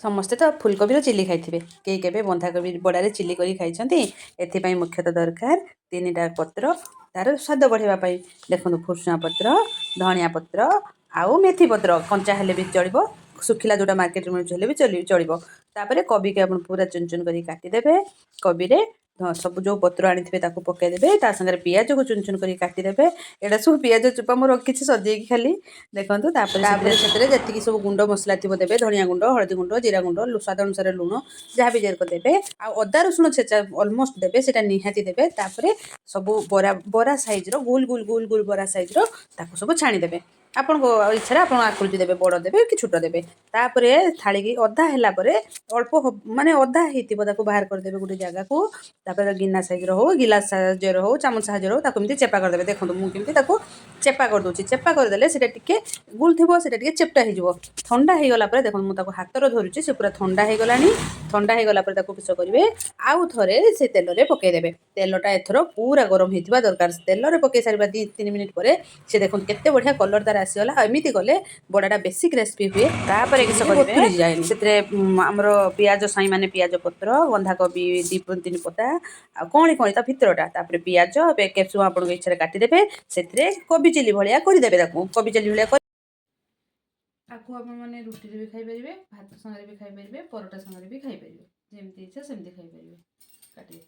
ସମସ୍ତେ ତ ଫୁଲକୋବିର ଚିଲି ଖାଇଥିବେ। କେହି କେବେ ବନ୍ଧାକୋବି ବଡ଼ାରେ ଚିଲି କରି ଖାଇଛନ୍ତି? ଏଥିପାଇଁ ମୁଖ୍ୟତଃ ଦରକାର ତିନିଟା ପତ୍ର ତାର ସ୍ୱାଦ ବଢ଼ାଇବା ପାଇଁ। ଦେଖନ୍ତୁ, ଭୃସୁଙ୍ଗା ପତ୍ର, ଧଣିଆ ପତ୍ର ଆଉ ମେଥି ପତ୍ର। କଞ୍ଚା ହେଲେ ବି ଚଳିବ, ଶୁଖିଲା ଯେଉଁଟା ମାର୍କେଟରେ ମିଳୁଛି ହେଲେ ବି ଚଳିବ। ତାପରେ କୋବିକି ଆପଣ ପୁରା ଚୁନ ଚୁନ କରି କାଟିଦେବେ। କୋବିରେ ସବୁ ଯେଉଁ ପତ୍ର ଆଣିଥିବେ, ତାକୁ ପକାଇଦେବେ। ତା ସାଙ୍ଗରେ ପିଆଜକୁ ଚୁନ ଚୁନ କରି କାଟିଦେବେ। ଏଇଟା ସବୁ ପିଆଜ ଚୋପା ମୁଁ ରଖିଛି ସଜେଇକି ଖାଲି। ଦେଖନ୍ତୁ, ତାପରେ ସେଥିରେ ଯେତିକି ସବୁ ଗୁଣ୍ଡ ମସଲା ଥିବ ଦେବେ। ଧଣିଆ ଗୁଣ୍ଡ, ହଳଦୀ ଗୁଣ୍ଡ, ଜିରା ଗୁଣ୍ଡ, ସ୍ୱାଦ ଅନୁସାରେ ଲୁଣ, ଯାହା ବି ଯେରକ ଦେବେ। ଆଉ ଅଦା ରସୁଣ ଛେଚା ଅଲମୋଷ୍ଟ ଦେବେ, ସେଇଟା ନିହାତି ଦେବେ। ତାପରେ ସବୁ ବରା ବରା ସାଇଜ୍ର, ଗୋଲ ଗୋଲ ଗୋଲ ଗୋଲ ବରା ସାଇଜ୍ର ତାକୁ ସବୁ ଛାଣିଦେବେ। ଆପଣଙ୍କ ଇଚ୍ଛାରେ ଆପଣ ଆକୃତି ଦେବେ, ବଡ଼ ଦେବେ କି ଛୋଟ ଦେବେ। ତାପରେ ଥାଳିକି ଅଧା ହେଲା ପରେ, ଅଳ୍ପ ମାନେ ଅଧା ହେଇଥିବ, ତାକୁ ବାହାର କରିଦେବେ ଗୋଟେ ଜାଗାକୁ। ତାପରେ ଗିନା ସାଇଜ୍ର ହଉ, ଗିଲାସ ସାହାଯ୍ୟରେ ହଉ, ଚାମଚ ସାହାଯ୍ୟରେ ହଉ, ତାକୁ ଏମିତି ଚେପା କରିଦେବେ। ଦେଖନ୍ତୁ, ମୁଁ କେମିତି ତାକୁ ଚେପା କରିଦେଉଛି। ଚେପା କରିଦେଲେ ସେଇଟା ଟିକେ ଗୁଲ ଥିବ, ସେଇଟା ଟିକେ ଚେପଟା ହେଇଯିବ। ଥଣ୍ଡା ହେଇଗଲା ପରେ ଦେଖନ୍ତୁ, ମୁଁ ତାକୁ ହାତରେ ଧରୁଛି, ସେ ପୁରା ଥଣ୍ଡା ହେଇଗଲାଣି। ଥଣ୍ଡା ହେଇଗଲା ପରେ ତାକୁ କିସ କରିବେ? ଆଉ ଥରେ ସେ ତେଲରେ ପକାଇଦେବେ। ତେଲଟା ଏଥର ପୁରା ଗରମ ହେଇଥିବା ଦରକାର। ତେଲରେ ପକାଇ ସାରିବା 2-3 ମିନିଟ୍ ପରେ ସେ ଦେଖନ୍ତୁ, କେତେ ବଢ଼ିଆ କଲର୍ ତାର ଆସିଗଲା। ଆଉ ଏମିତି କଲେ ବଡ଼ାଟା ବେଶୀ କ୍ରିସ୍ପି ହୁଏ। ତାପରେ କିସ କରିବେ? ଯାଏନି। ସେଥିରେ ଆମର ପିଆଜ ସାଇଁ, ମାନେ ପିଆଜ ପତ୍ର, ବନ୍ଧାକୋବି 2-3 ପତା ଆଉ କଅଁଳି କଅଁଳି ତା ଭିତରଟା। ତାପରେ ପିଆଜ, କ୍ୟାପ୍ସିକମ୍ ଆପଣଙ୍କ ଇଚ୍ଛାରେ କାଟିଦେବେ। ସେଥିରେ କୋବି ଚିଲି ଭଳିଆ କରିଦେବେ ତାକୁ। କୋବି ଚିଲି ଭଳିଆ ଆକୁ ଆପଣମାନେ ରୁଟିରେ ବି ଖାଇପାରିବେ, ଭାତ ସାଙ୍ଗରେ ବି ଖାଇପାରିବେ, ପରଟା ସାଙ୍ଗରେ ବି ଖାଇପାରିବେ। ଯେମିତି ଇଚ୍ଛା ସେମିତି ଖାଇପାରିବେ। କାଟିବେ।